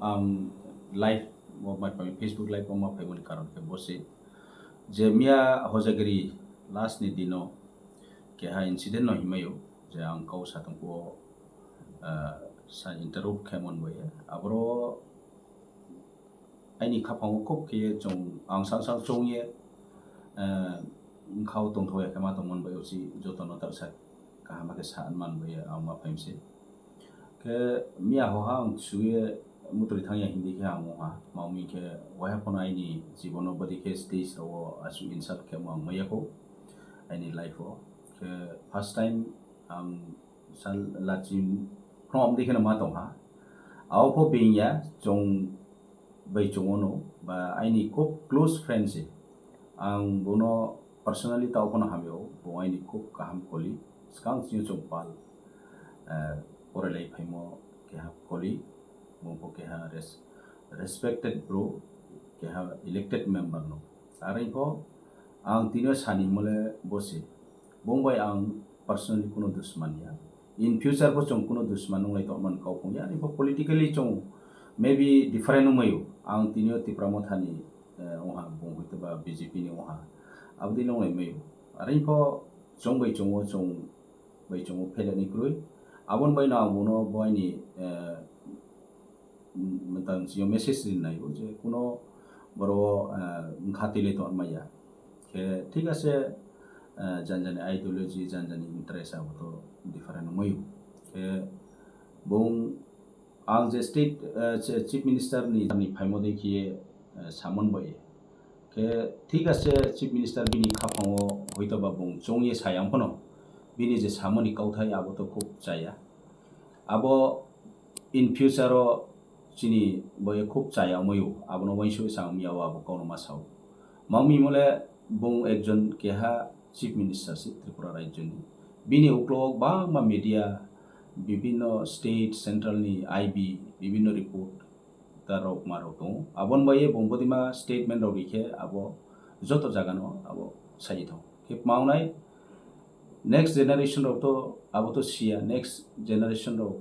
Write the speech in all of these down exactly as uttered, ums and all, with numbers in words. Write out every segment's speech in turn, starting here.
Ang live o ma phai, Facebook live o ma phaimani karon khe bo se je miya hojagiri last ni dino keha incident no himayo je ang kau satongko, ah, sa interrupt khe mon boye. Aboro aini khapang o khub khe chong, ang sang sang chong ye, ah, khao tongthok ya khe ma tong mon boye usi joto no tak sa kaham khe sa man boye ang ma phaimse. Khe miya hoha ang suye mutri thangya hindi khe ang wngha. Mami khe waiha phano aini jibono bwdwi khe stage rogo aswk insult khe ang maya kho aini life o. Khe first time ang sal lachi phano amdi kheno ma tongha. Ao pho bingya chong bai chongo no ba aini khub close friend se. Ang bono personally tao phano hamyo, bo aini khub kaham colleague. Swkang sini chong pal, eh, porelai phaimo keha colleague, bo pho keha res-, respected bro, keha elected member no. Arwi pho ang tino sani mole bo se. Bong bai ang personally kuno dusman ya. In future bo chong kuno dusman wnglai tongmani kau phung ya. Ani bo politically chong maybe different wngmaio. Ang tinio Tipra Mothani, eh, wngha, bung hwito ba B J P ni wngha. Abdi nonglai maio. Arwi pho chong bai chongo, chong bai chongo pheleni kwrwi. Abon bai no ang bono boini, eh, mm, tang sio message rinai o je kuno boro, eh, wngkha tile tongmaya. Khe thik ase, eh, jan jani ideology, jan jani interest abo to different wngmaio. Khe bung ang je state, eh, che-, chief minister ni, ni phaimo dei khe, eh, samon bai. Khe thik ase chief minister bini khapang o hoito ba bung chong ye sayang phano bini je samoni kauthai abo to khub chaya. Abo in future o chini boye khub chaya wngmaio, abono uansugwi chang wngya o abo kono ma sao. Mamwi mole bung ekjon keha chief minister se Tripura rajyoni. Bini uklogo bangma media, bibinno state, central ni I B, bibinno report ta rok ma rok tongo. Aboni bai bung bodima statement rok rikhe abo joto jagano abo sai thong. Khe maunai next generation rok to abo to siya, next generation rok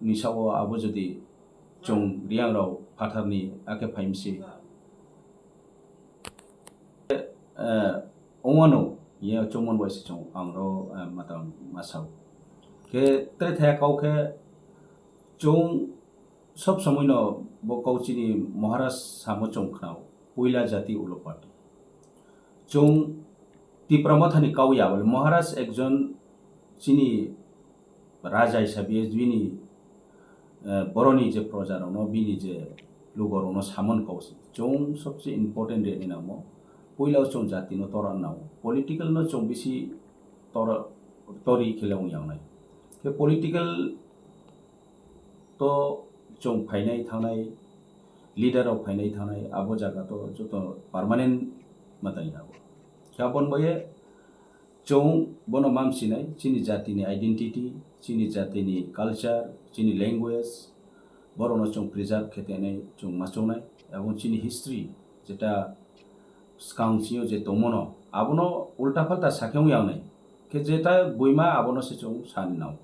ni sao abo jodi chwng Reang rok phatharni ake phaimsi. Eh, ongwano ye chwngmon bai se chwng ang ro, eh, matang masao. Khe tre thaya kau khe chwng sob somoi no bo kau chini Maharaj samo chwng khnao, puila jati ulo party. Chwng Tipra Mothani kau ya bole Maharaj ekjon chini raja hisabe bini, eh, boroni je proja rokno, bini je lugo rokno samon kau se. Chwng sobse important reni namo. Puila chwng jati no tora nao. Political no chwng bisi tora, tori khele wng yang nai. Khe political to chwng phainai thangnai, leader rok phainai thangnai, abo jaga to joto permanent matai abo. Khe abon boye chwng bono mamsinai, chini jatini identity, chini jatini culture, chini language, borokno chwng preserve khe tenai chwng machungnai, ebong chini history jeta swkang sio je tongmano, abono ulta palta sakhe wng yangnai. Khe jeta buima abono se chwng sani nao.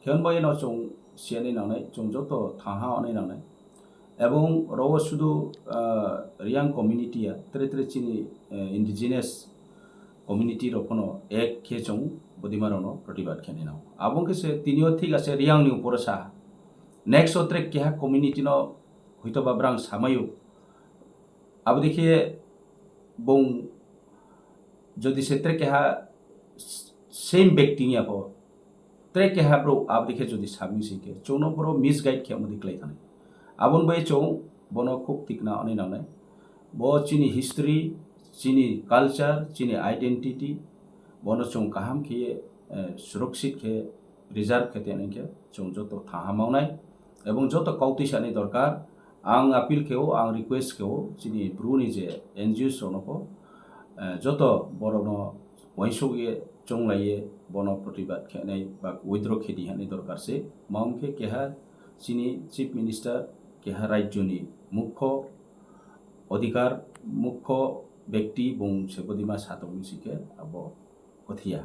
Khe hwnba eno chwng siyanai nangnai, chwng joto thaha onai nangnai. Ebong rogo sudu, ah, Reang community ya, tre tre chini, eh, indigenous community rok phano ek khe chwng bodima rokno protibad khe nai nao. Abong khe se tinio thik ase Reang ni uporo sa. Next o tre keha community no hoito ba brang samayo. Abodi khe bung jodi se tre keha s-, same bekti ya pho, tre keha bro abodi khe jodi sami se khe chwngno bro misguide khe amodi klai thani. Abon bai chwng bono khub tikna ani nangnai. Bo chini history, chini culture, chini identity, bono chwng kaham khe, eh, surakshit khe preserve khe teni khe chwng joto thaha mawnai ebong joto kautwi sani dorkar. Ang appeal khe o, ang request khe o, chini Bru ni je N G Os rok no pho, eh, joto borok no uansuk ye chonglai ye bono protibad khe nai ba withdraw khe di hani dorkar se. Mawng khe keha chini Chief Minister, keha rajyo ni mukho odhikar, mukho bekti bung se bodima satong si khe abo kothiya.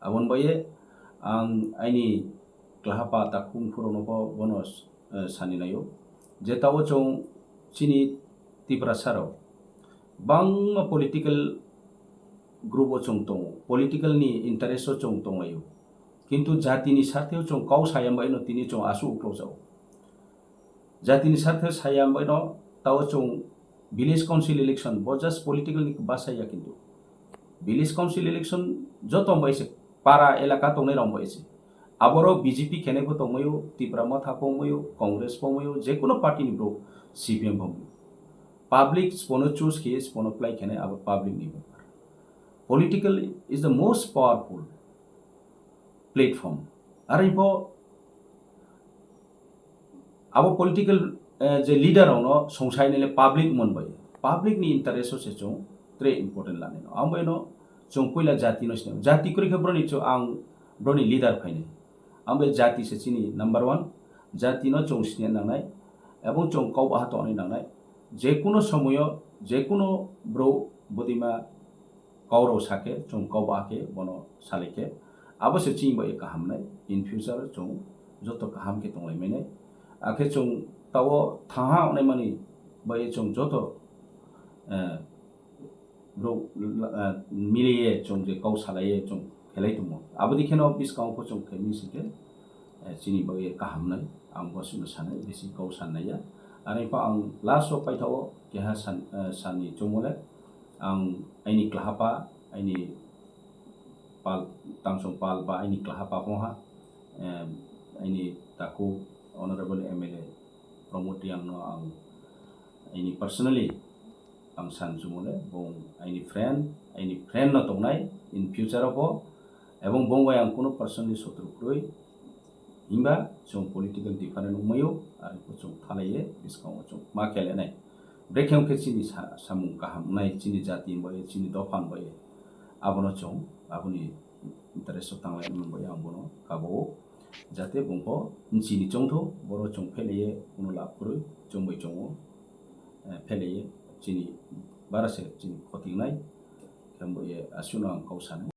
Aboni bai ang aini klahapa takhuk phuru no pho bono, eh, sani naio. Je tao chwng chini Tiprasa rok bangma political group o chwng tongo, political ni interest o chwng tonglaio, kintu jati ni sarthe o chwng kau saya bai no tini chwng aswk uklok jago. Jati ni sarthe saya bai no tao chwng village council election bo just political ni bwsai ya, kintu village council election joto bai se para elaka tongnai rok bai se. Aboro B J P khenai bo tongmaio, Tipra Motha bo wngmaio, Congress bo wngmaio, je kono party ni borok, C P M bo wngmaio. Public spono choose khe spono play khenai abo public ni bepar. Political is the most powerful platform. Are bo abo political, eh, je leader rokno songsainai le public mon bai. Public ni interest o se chwng tre important lanai no. Ang bai no chwng puila jati no sinai. Jati kwrwi khe broni chwng ang broni leader phainai. Ang bai jati se chini number one. Jati no chwng sinya nangnai. Ebong chwng kau baha tongnai nangnai. Je kuno somoyo, je kuno bro bodima kau rok sa khe, chwng kau ba khe bono salai khe, abo se chini bai kaham nai. In future chwng joto kaham khe tonglai mai nai. Akhe chwng tao thanha onai mani bai chwng joto, eh, bro, eh, mili ye chwng je kau salai ye chwng khelai tongmo. Abo di kheno bwskango pho chwng khe misi khe, eh, chini bagwi kaham nai, ang bo chwngno sanai, bisi kau sanai ya. Ani pha ang last o paithago keha san, eh, sani chongmole, ang aini klahapa, aini pal, tangsong pal ba aini klahapa pongha, eh, aini taku Honorable M L A Pramod Reang no ang aini personally ang san chumole, bong aini friend, aini friend no tongnai in future o bo, ebong bong bai ang kuno personally sotru kwrwi, himba chwng political different wngmaio, aro bo chwng thalaiye bwskango chwng ma khelenai. Brekhe wngkhe chini sa-, samung kaham wngnai, chini jati bai, chini dopha bai, abono chwng aboni interest o tanglai wngmani bai ang bono kabo o, jate bongpho chini chongtho, boro chwng phelaiye kuno lab kwrwi chwng bai chongo, eh, phelaiye chini bara se chini khotingnai, khe bo ye aswkno ang kok sanai.